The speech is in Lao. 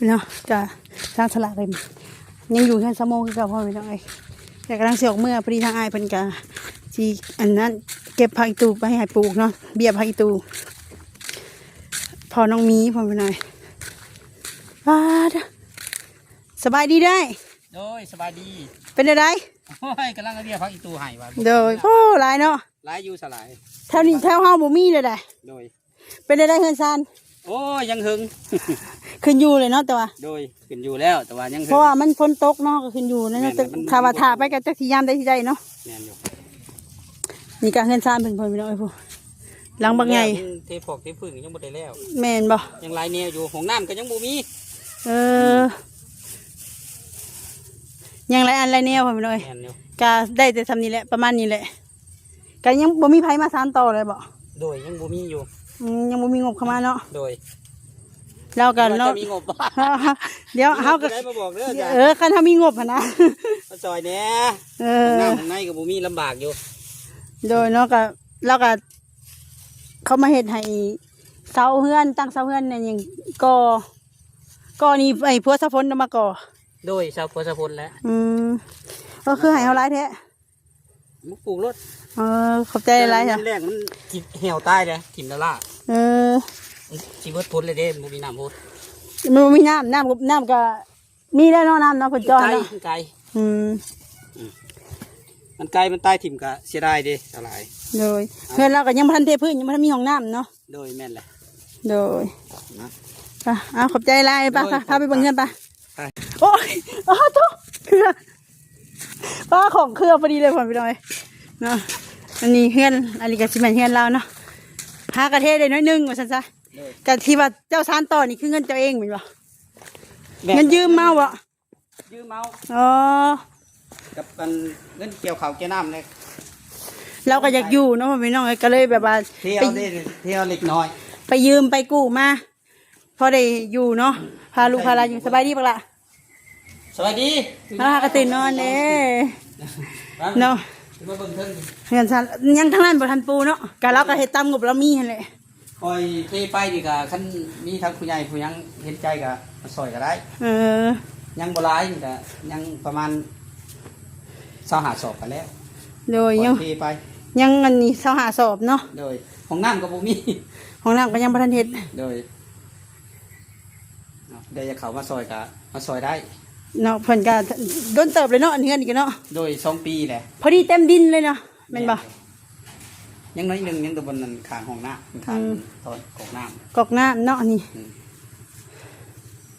ເນາະ ກະທາງສະຫຼາກເລີຍ ຍັງຢູ່ເຮືອນຊາວໂມງຄືເກົ່າ ພໍ່ແມ່ພີ່ນ້ອງເອີຍ. ແຕ່ກຳລັງຊິອອກເມືອ ພໍດີທາງອ້າຍເພິ່ນກະຊິອັນນັ້ນ ເກັບຜັກອີ່ຕູໄປໃຫ້ປູກເນາະ ເບ້ຍຜັກອີ່ຕູ ພໍ່ນ້ອງມີ ພໍ່ແມ່ພີ່ນ້ອງເອີຍ. ປາດ ສະບາຍດີເດີ້. ໂດຍ ສະບາຍດີ. ເປັນແນວໃດ? ໂອ້ຍ ກຳລັງເອົາເບ້ຍຜັກອີ່ຕູໃຫ້ວ່າ. ໂດຍ ໂອ້ ຫຼາຍເນາະ. ຫຼາຍຢູ່ສະຫຼາຍ. ແຖວນີ້ແຖວເຮົາບໍ່ມີເລີຍໃດ. ໂດຍ. ເປັນແນວໃດເຮືອນຊານ? ໂອ້ຍ ຍັງເຫິງ ຂຶ້ນຢູ່ເລີຍເນາະ ແຕ່ວ່າ. ໂດຍ ຂຶ້ນຢູ່ແລ້ວ ແຕ່ວ່າຍັງເຫິງ ເພາະວ່າມັນຝົນຕົກເນາະ ກໍຂຶ້ນຢູ່ນັ້ນ. ແມ່ນ ແຕ່ ແມ່ນ ຖ້າວ່າຖ້າໄປກໍຈັກຊິຍາມໃດຊິໄດ້ເນາະ. ແມ່ນຢູ່. ນີ້ກໍເຮືອນຊານເພິ່ນ ພໍ່ແມ່ພີ່ນ້ອງເອີຍ ຜູ້ຫຼັງບັກໃຫຍ່. ເທຟອກເທພື້ນກໍຍັງບໍ່ໄດ້ແລ້ວ. ແມ່ນບໍ່? ຍັງຫຼາຍແນວຢູ່ ຫ້ອງນ້ຳກໍຍັງບໍ່ມີ. ເອີ ຍັງຫຼາຍອັນຫຼາຍແນວ ພໍ່ແມ່ພີ່ນ້ອງເອີຍ. ແມ່ນຢູ່. ກໍໄດ້ແຕ່ສ່ຳນີ້ແຫຼະ ປະມານນີ້ແຫຼະ. ກໍຍັງບໍ່ມີໃຜມາສານຕໍ່ເລີຍບໍ? ໂດຍ ຍັງບໍ່ມີຢູ່. ອືມ ຍັງບໍ່ມີງົບເຂົ້າມາເນາະ. ໂດຍ. ລາວກໍເນາະ ມີງົບ. ດຽວເຮົາກໍ ເອີ ຄັນເຮົາມີງົບຫັ້ນນະ ມາຊ່ອຍແດ່. ເອີ ຂ້າງໃນກໍບໍ່ມີ ລຳບາກຢູ່. ໂດຍເນາະ ກໍລາວກໍເຂົາມາເຮັດໃຫ້ເສົາເຮືອນ ຕັ້ງເສົາເຮືອນຫຍັງ ກໍ ກໍນີ້ ໄອ້ຜົວສາຝົນນະມາກໍ່. ໂດຍ ເສົາຜົວສາຝົນແຫຼະ. ອືມ ກໍຄືໃຫ້ເຮົາຫຼາຍແທ້. ມາປູກໂລດ. ເອີ ຂອບໃຈຫຼາຍໆ. ແລ້ງມັນຊິແຫ້ວຕາຍເດ້ ຖິ້ມແລ້ວລະ. ເອີ ມັນຊິເບິດຜົນເລີຍເດ້ ບໍ່ມີນ້ຳຫົດ. ມັນບໍ່ມີນ້ຳ ນ້ຳ ນ້ຳກໍມີແລ້ວເນາະ ນ້ຳເນາະ ເພິ່ນເຈາະໃຫ້ເນາະ. ໄກ ໄກ. ອືມ ອືມ ມັນໄກ ມັນຕາຍຖິ້ມກໍເສຍດາຍເດ້ ສາວຫຼາຍ. ໂດຍ. ເຮືອນລາວກໍຍັງບໍ່ທັນເທພື້ນ ຍັງບໍ່ທັນມີຫ້ອງນ້ຳເນາະ. ໂດຍ ແມ່ນແຫຼະ. ໂດຍ ນະ ອ່ະ ເອົາ ຂອບໃຈຫຼາຍ. ໄປ ໂດຍ ໄປ ພາໄປເບິ່ງເຮືອນໄປ. ໄປ. ໂອ້ຍ ອ້າໂທ້ ເຄືອ ປ້າ ຂອງເຄືອພໍດີເລີຍ ພໍ່ແມ່ພີ່ນ້ອງເອີຍເນາະ. ອັນນີ້ເຮືອນ ອັນນີ້ກໍຊິແມ່ນເຮືອນລາວເນາະ ຫາກະເທໄດ້ໜ້ອຍໜຶ່ງວ່າຊັ້ນຊະ. ໂດຍ. ກະທີ່ວ່າເຈົ້າສານຕໍ່ນີ້ຄືເງິນເຈົ້າເອງແມ່ນບໍ່? ແມ່ນ. ເງິນຢືມມາບໍ່? ຢືມເອົາ. ອໍ ກັບອັນເງິນກ່ຽວເຂົ້າກ່ຽວນ້ຳເລີຍ. ລາວກໍຢາກຢູ່ເນາະ ພໍ່ແມ່ພີ່ນ້ອງເອີຍ ກໍເລີຍແບບວ່າ ເທເອົາເລັກນ້ອຍ ໄປຢືມໄປກູ້ມາ ພໍໄດ້ຢູ່ເນາະ ພາລູກພາຫຼານຢູ່. ສະບາຍດີບັກຫຼ້າ. ສະບາຍດີ. ອ່າ ກໍຕື່ນນອນເດ້ເນາະ. ມາເບິ່ງເທິງ ເຮືອນຊານ ຍັງທາງນັ້ນບໍ່ທັນປູເນາະ ກະລາວກໍເຮັດຕາມງົບລາວມີຫັ້ນແຫຼະ. ຂ້ອຍເທໄປນີ້ກໍ ຄັນມີທາງຜູ້ໃຫຍ່ຜູ້ຫຍັງເຫັນໃຈກໍມາຊ່ອຍກໍໄດ້. ເອີ ຍັງບໍ່ຫຼາຍ ນີ້ກໍຍັງປະມານຊາວຫ້າສອບກໍແລ້ວ. ໂດຍ. ຂ້ອຍເທໄປ ຍັງອັນນີ້ຊາວຫ້າສອບເນາະ. ໂດຍ. ຫ້ອງນ້ຳກໍບໍ່ມີ ຫ້ອງນ້ຳກໍຍັງບໍ່ທັນເຮັດ. ໂດຍ. ເນາະ ໄດ້ຢາກເຂົ້າມາຊ່ອຍກະມາຊ່ອຍໄດ້ເນາະ. ເພິ່ນກະດົນເຕີບເລີຍເນາະ ອັນເຮືອນນີ້ກະເນາະ. ໂດຍ ສອງປີແຫຼະ ພໍດີເຕັມດິນເລີຍເນາະ ແມ່ນບໍ່? ແມ່ນ. ຍັງໜ້ອຍໜຶ່ງ ຍັງແຕ່ບ່ອນນັ້ນ ຂ້າງຫ້ອງນ້ຳ ຂ້າງ ອືມ ຕອນກອກນ້ຳ ກອກນ້ຳເນາະ ນີ້ ອືມ